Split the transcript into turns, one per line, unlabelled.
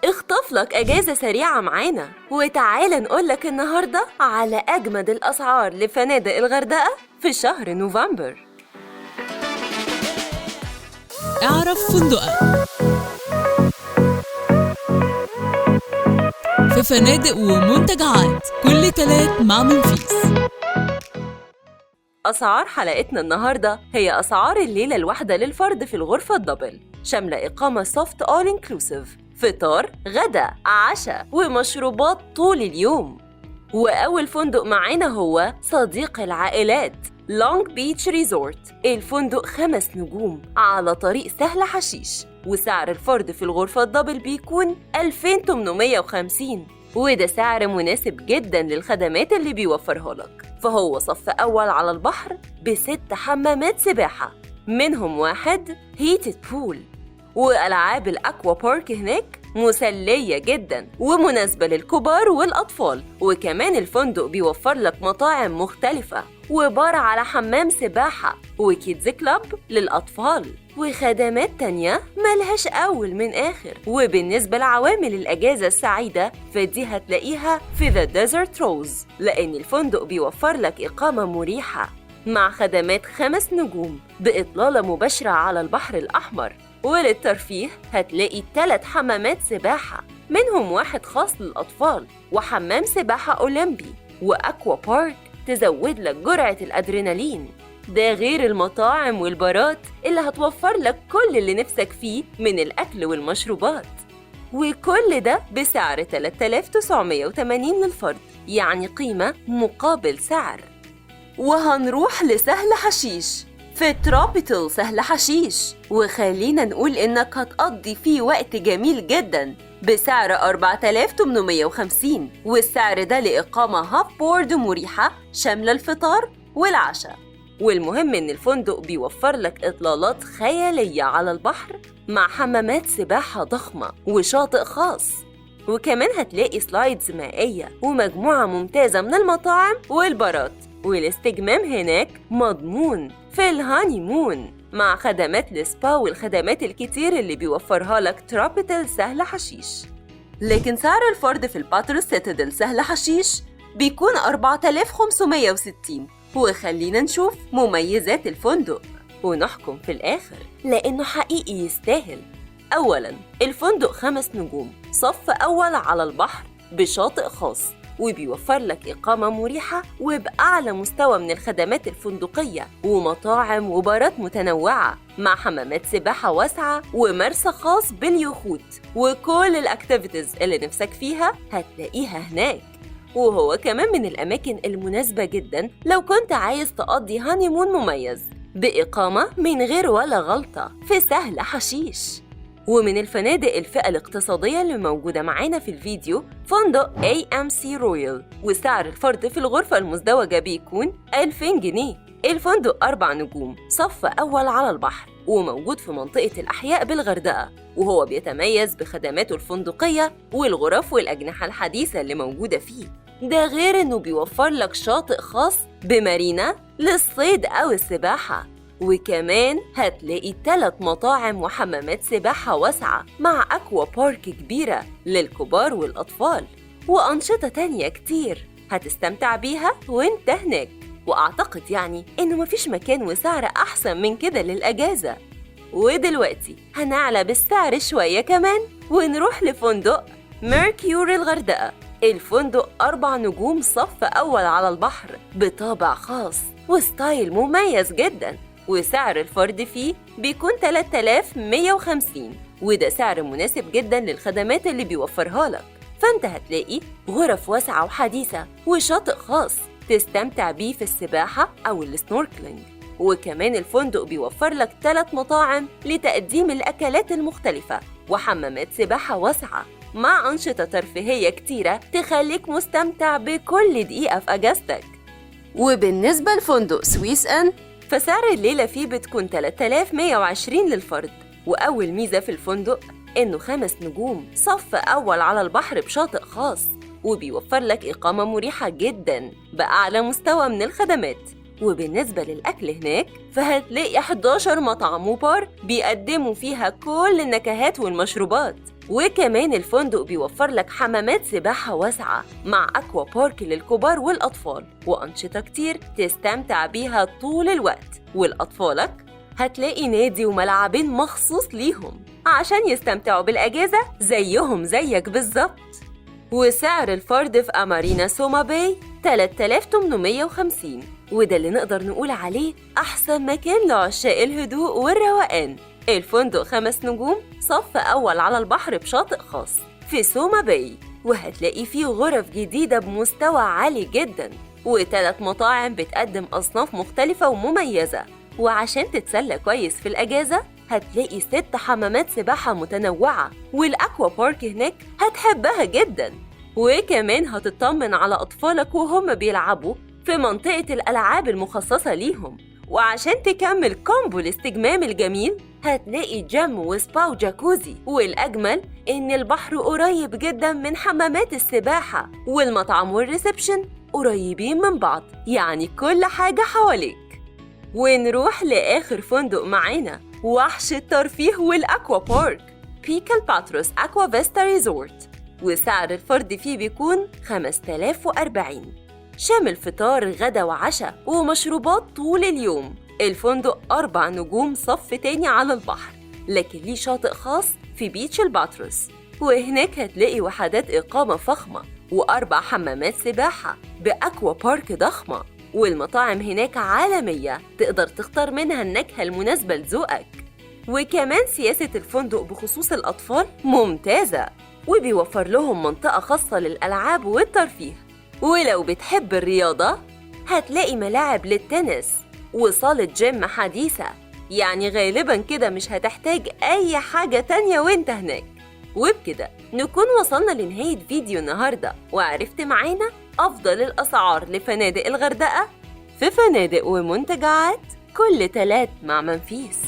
اخطف لك أجازة سريعة معانا وتعالى نقولك النهاردة على أجمد الأسعار لفنادق الغردقة في شهر نوفمبر.
اعرف فندقك في فنادق ومنتجعات كل تلات مع منفيس.
أسعار حلقتنا النهاردة هي أسعار الليلة الواحدة للفرد في الغرفة ال double، شاملة إقامة soft all inclusive، فطار، غدا، عشاء ومشروبات طول اليوم. وأول فندق معانا هو صديق العائلات Long Beach Resort. الفندق 5 نجوم على طريق سهل حشيش، وسعر الفرد في الغرفة ال double بيكون 2850، وده سعر مناسب جدا للخدمات اللي بيوفرها لك. فهو صف أول على البحر ب6 حمامات سباحة، منهم واحد heated pool، وألعاب ال aqua park هناك مسلية جدا ومناسبة للكبار والأطفال. وكمان الفندق بيوفر لك مطاعم مختلفة وبار على حمام سباحة و kids club للأطفال وخدمات تانية ملهاش أول من آخر. وبالنسبة لعوامل الأجازة السعيدة فدي هتلاقيها في The Desert Rose، لأن الفندق بيوفر لك إقامة مريحة مع خدمات 5 نجوم بإطلالة مباشرة على البحر الأحمر. وللترفيه هتلاقي 3 حمامات سباحة، منهم واحد خاص للأطفال وحمام سباحة أولمبي و aqua park تزود لك جرعة الأدرينالين. ده غير المطاعم والبارات اللي هتوفر لك كل اللي نفسك فيه من الأكل والمشروبات. وكل ده بسعر 3980 للفرد، يعني قيمة مقابل سعر. وهنروح لسهل حشيش في Tropitel سهل حشيش، وخلينا نقول إنك هتقضي فيه وقت جميل جدا بسعر 4850، والسعر ده لإقامة half board مريحة شاملة الفطار والعشاء. والمهم إن الفندق بيوفر لك إطلالات خيالية على البحر مع حمامات سباحة ضخمة وشاطئ خاص، وكمان هتلاقي slides مائية ومجموعة ممتازة من المطاعم والبارات. والاستجمام هناك مضمون في ال honeymoon مع خدمات السبا والخدمات الكتير اللي بيوفرها لك Tropitel سهل حشيش. لكن سعر الفرد في الباتروس Citadel سهل حشيش بيكون 4560. وخلينا نشوف مميزات الفندق ونحكم في الآخر لأنه حقيقي يستاهل. أولاً، الفندق 5 نجوم صف أول على البحر بشاطئ خاص، وبيوفر لك إقامة مريحة وبأعلى مستوى من الخدمات الفندقية ومطاعم وبارات متنوعة مع حمامات سباحة واسعة ومرسى خاص باليخوت، وكل ال activities اللي نفسك فيها هتلاقيها هناك. وهو كمان من الأماكن المناسبة جدا لو كنت عايز تقضي honeymoon مميز بإقامة من غير ولا غلطة في سهل حشيش. ومن الفنادق الفئة الاقتصادية اللي موجودة معانا في الفيديو فندق AMC Royal، وسعر الفرد في الغرفة المزدوجة بيكون 2000 جنيه. الفندق 4 نجوم صف أول على البحر، وموجود في منطقة الأحياء بالغردقة، وهو بيتميز بخدماته الفندقية والغرف والأجنحة الحديثة اللي موجودة فيه. ده غير إنه بيوفر لك شاطئ خاص بمارينا للصيد أو السباحة، وكمان هتلاقي 3 مطاعم وحمامات سباحة واسعة مع أكوا بارك كبيرة للكبار والأطفال، وأنشطة تانية كتير هتستمتع بيها وانت هناك. وأعتقد يعني إنه مفيش مكان وسعر أحسن من كده للأجازة. ودلوقتي هنعلى بالسعر شوية كمان ونروح لفندق Mercure الغردقة. الفندق 4 نجوم صف أول على البحر بطابع خاص و style مميز جدا، وسعر الفرد فيه بيكون 3150، وده سعر مناسب جدا للخدمات اللي بيوفرها لك. فانت هتلاقي غرف واسعة وحديثة وشاطئ خاص تستمتع بيه في السباحة أو ال snorkeling. وكمان الفندق بيوفر لك 3 مطاعم لتقديم الأكلات المختلفة وحمامات سباحة واسعة مع أنشطة ترفيهية كتيرة تخليك مستمتع بكل دقيقة في أجازتك. وبالنسبة لفندق Swiss Inn فسعر الليلة فيه بتكون 3120 للفرد. وأول ميزة في الفندق إنه 5 نجوم صف أول على البحر بشاطئ خاص، وبيوفر لك إقامة مريحة جدا بأعلى مستوى من الخدمات. وبالنسبة للأكل هناك فهتلاقي 11 مطعم وبار بيقدموا فيها كل النكهات والمشروبات. وكمان الفندق بيوفر لك حمامات سباحة واسعة مع aqua park للكبار والأطفال، وأنشطة كتير تستمتع بيها طول الوقت. والأطفالك هتلاقي نادي وملعبين مخصوص ليهم عشان يستمتعوا بالأجازة زيهم زيك بالظبط. وسعر الفرد في أمارينا سوما باي 3850، وده اللي نقدر نقول عليه أحسن مكان لعشاق الهدوء والروقان. الفندق 5 نجوم، صف أول على البحر بشاطئ خاص في سوما باي، وهتلاقي فيه غرف جديدة بمستوى عالي جدا، و3 مطاعم بتقدم أصناف مختلفة ومميزة. وعشان تتسلى كويس في الأجازة هتلاقي 6 حمامات سباحة متنوعة، وال aqua park هناك هتحبها جدا. وكمان هتطمن على أطفالك وهم بيلعبوا في منطقة الألعاب المخصصة ليهم. وعشان تكمل combo الاستجمام الجميل هتلاقي gym و spa وجاكوزي، والأجمل إن البحر قريب جدا من حمامات السباحة، والمطعم وال reception قريبين من بعض، يعني كل حاجة حواليك. ونروح لآخر فندق معانا، وحش الترفيه وال aqua park، بيك الباتروس أكوا فيستا ريزورت، وسعر الفرد فيه بيكون 5040، شامل فطار غدا وعشاء ومشروبات طول اليوم. الفندق 4 نجوم، صف تاني على البحر، لكن ليه شاطئ خاص في beach الباتروس، وهناك هتلاقي وحدات إقامة فخمة و4 حمامات سباحة ب aqua park ضخمة، والمطاعم هناك عالمية تقدر تختار منها النكهة المناسبة لذوقك. وكمان سياسة الفندق بخصوص الأطفال ممتازة، وبيوفر لهم منطقة خاصة للألعاب والترفيه. ولو بتحب الرياضة هتلاقي ملاعب للتنس وصالة جيم حديثة، يعني غالبا كده مش هتحتاج أي حاجة تانية وانت هناك. وبكده نكون وصلنا لنهاية فيديو النهاردة، وعرفت معانا أفضل الأسعار لفنادق الغردقة في فنادق ومنتجعات كل 3 مع منفيس.